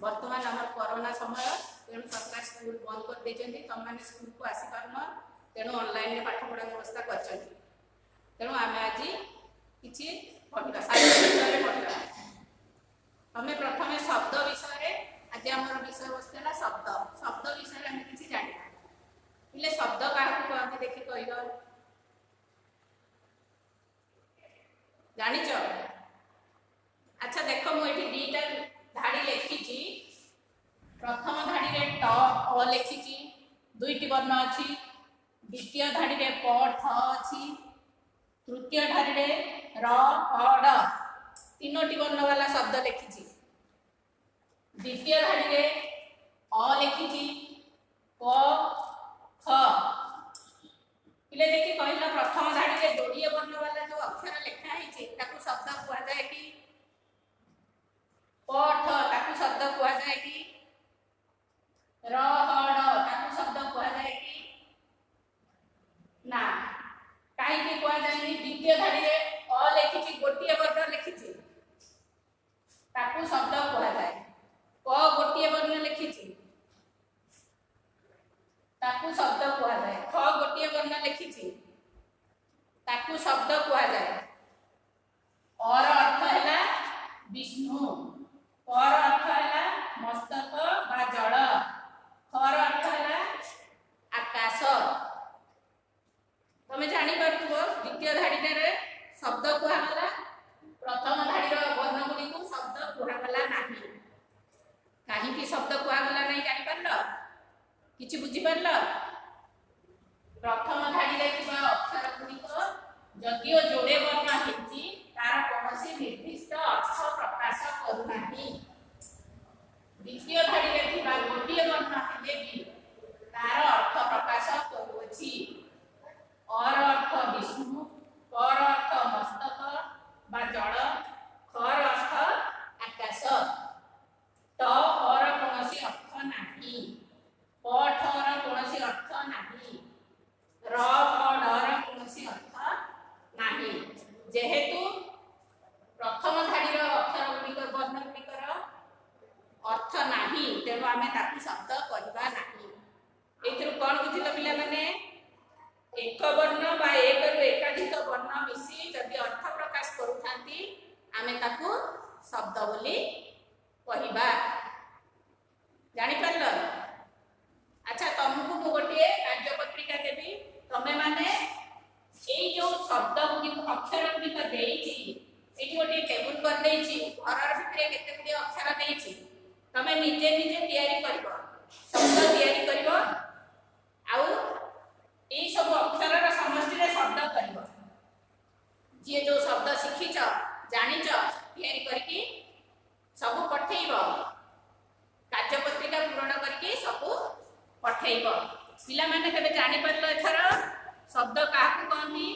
ବର୍ତ୍ତମାନ ଆମର କରୋନା ସମୟ, ତେଣୁ ସରକାର ସ୍କୁଲ ବନ୍ଦ କରିଦେଇଛନ୍ତି। ତମମାନେ ସ୍କୁଲକୁ ଆସିପାରୁନ, ତେଣୁ ଅନଲାଇନରେ ପାଠ ପଢ଼ା ବ୍ୟବସ୍ଥା କରିଛନ୍ତି। ତେଣୁ ଆମେ ଆଜି କିଛି ପଢ଼ିବା, ସାହିତ୍ୟ ବିଷୟରେ ପଢ଼ିବା। ତମେ ପ୍ରଥମେ ଶବ୍ଦ ବିଷୟରେ, ଆଜି ଆମର ବିଷୟବସ୍ତୁ ହେଲା ଶବ୍ଦ। ଶବ୍ଦ ବିଷୟରେ ଆମେ କିଛି ଜାଣିବା। ହେଲେ ଶବ୍ଦ କାହାକୁ କହନ୍ତି ଦେଖି କହିଲ? ଜାଣିଛ? ଆଚ୍ଛା ଦେଖ, ମୁଁ ଏଠି ଦିଟା ଧାଡ଼ି ଲେଖିଛି। ପ୍ରଥମ ଧାଡ଼ିରେ ଟ ଅ ଲେଖିଛି, ଦୁଇଟି ବର୍ଣ୍ଣ ଅଛି। ଦ୍ୱିତୀୟ ଧାଡ଼ିରେ ପ ଠ ଅଛି। ତୃତୀୟ ଧାଡ଼ିରେ ର ଅ ଡ, ତିନୋଟି ବର୍ଣ୍ଣବାଲା ଶବ୍ଦ ଲେଖିଛି। ଦ୍ୱିତୀୟ ଧାଡ଼ିରେ ଅ ଲେଖିଛି, ପ ଖ। ପିଲେ ଦେଖି କହିଲ, ପ୍ରଥମ ଧାଡ଼ିରେ ଯୋଡ଼ିଏ ବର୍ଣ୍ଣବାଲା ଯୋଉ ଅକ୍ଷର ଲେଖା ହେଇଛି ତାକୁ ଶବ୍ଦ କୁହାଯାଏ କି? ପ ଠ, ତାକୁ ଶବ୍ଦ କୁହାଯାଏ କି? ର ହ ଡ, ତାକୁ ଶବ୍ଦ କୁହାଯାଏ କି? ନା। କାହିଁକି କୁହାଯାଏନି? ଦ୍ୱିତୀୟ ଧାଡ଼ିରେ ଅ ଲେଖିଛି, ଗୋଟିଏ ବର୍ଣ୍ଣ ଲେଖିଛି, ତାକୁ ଶବ୍ଦ କୁହାଯାଏ। ପ ଗୋଟିଏ ବର୍ଣ୍ଣ ଲେଖିଛି, ତାକୁ ଶବ୍ଦ କୁହାଯାଏ। ଖ ଗୋଟିଏ ବର୍ଣ୍ଣ ଲେଖିଛି, ତାକୁ ଶବ୍ଦ କୁହାଯାଏ। ଅର ଅର୍ଥ ହେଲା ବିଷ୍ଣୁ, ପର ଅର୍ଥ ହେଲା ମସ୍ତକ ବା ଜଳ, ଖର ଅର୍ଥ ହେଲା ଆକାଶ। ତମେ ଜାଣିପାରୁଥିବ, ଦ୍ୱିତୀୟ ଧାଡ଼ିଟାରେ ଶବ୍ଦ କୁହାଗଲା, ପ୍ରଥମ ଧାଡ଼ିର ବର୍ଣ୍ଣ ଗୁଡ଼ିକୁ ଶବ୍ଦ କୁହାଗଲା ନାହିଁ। କାହିଁକି ଶବ୍ଦ କୁହାଗଲା ନାହିଁ ଜାଣିପାରିଲ? କିଛି ବୁଝିପାରିଲ? ପ୍ରଥମ ଧାଡ଼ିରେ ଥିବା ଅକ୍ଷର ଗୁଡ଼ିକ ଯଦିଓ ଯୋଡ଼େ ବର୍ଣ୍ଣ ହେଇଛି, ତାର କୌଣସି ନିର୍ଦ୍ଦିଷ୍ଟ ଅର୍ଥ ପ୍ରକାଶ କରୁନାହିଁ। ଦ୍ୱିତୀୟ ଧାଡ଼ିରେ ଥିବା ଗୋଟିଏ ବର୍ଣ୍ଣ ହେଲେ ବି ତାର ଅର୍ଥ ପ୍ରକାଶ କରୁଅଛି। ଅର ଅର୍ଥ ବିଷ୍ଣୁ, ପର ଅର୍ଥ ମସ୍ତକ ବା ଜଳ, ଖର ଅର୍ଥ ଆକାଶ। ଟ ଅର କୌଣସି ଅର୍ଥ ନାହିଁ, ପ ଠର କୌଣସି ଅର୍ଥ ନାହିଁ, ର ହ ଡର କୌଣସି ଅର୍ଥ ନାହିଁ। ଯେହେତୁ ପ୍ରଥମ ଧାଡ଼ିର ଅକ୍ଷର ଗୁଡ଼ିକ, ବର୍ଣ୍ଣ ଗୁଡ଼ିକର ଅର୍ଥ ନାହିଁ, ତେଣୁ ଆମେ ତାକୁ ଶବ୍ଦ କରିବା ନାହିଁ। ଏଇଥିରୁ କ'ଣ ବୁଝିଲ ପିଲାମାନେ? ଏକ ବର୍ଣ୍ଣ ବା ଏକରୁ ଏକାଧିକ ବର୍ଣ୍ଣ ମିଶି ଯଦି ଅର୍ଥ ପ୍ରକାଶ କରୁଥାନ୍ତି, ଆମେ ତାକୁ ଶବ୍ଦ ବୋଲି କହିବା। ଜାଣିପାରିଲ? ଆଚ୍ଛା, ତମକୁ ମୁଁ ଗୋଟିଏ କାର୍ଯ୍ୟପତ୍ରିକା ଦେବି। ତମେ ମାନେ ଏଇ ଯୋଉ ଶବ୍ଦ ଗୁଡ଼ିକ, ଅକ୍ଷର ଗୁଡ଼ିକ ଦେଇଛି, ଏଇଠି ଗୋଟିଏ ଟେବୁଲ କରିଦେଇଛି, ଘରର ଭିତରେ କେତେ ଗୁଡ଼ିଏ ଅକ୍ଷର ଦେଇଛି, ତମେ ନିଜେ ନିଜେ ତିଆରି କରିବ, ଶବ୍ଦ ତିଆରି କରିବ ଆଉ ଏଇ ସବୁ ଅକ୍ଷରର ସମଷ୍ଟିରେ ଶବ୍ଦ କରିବ। ଯିଏ ଯୋଉ ଶବ୍ଦ ଶିଖିଛ, ଜାଣିଛ, ତିଆରି କରିକି ସବୁ ପଠେଇବ। କାର୍ଯ୍ୟପତ୍ରିକା ପୂରଣ କରିକି ସବୁ ପଠେଇବ। ପିଲାମାନେ, ତେବେ ଜାଣିପାରିଲ ଏଥର ଶବ୍ଦ କାହାକୁ କହନ୍ତି?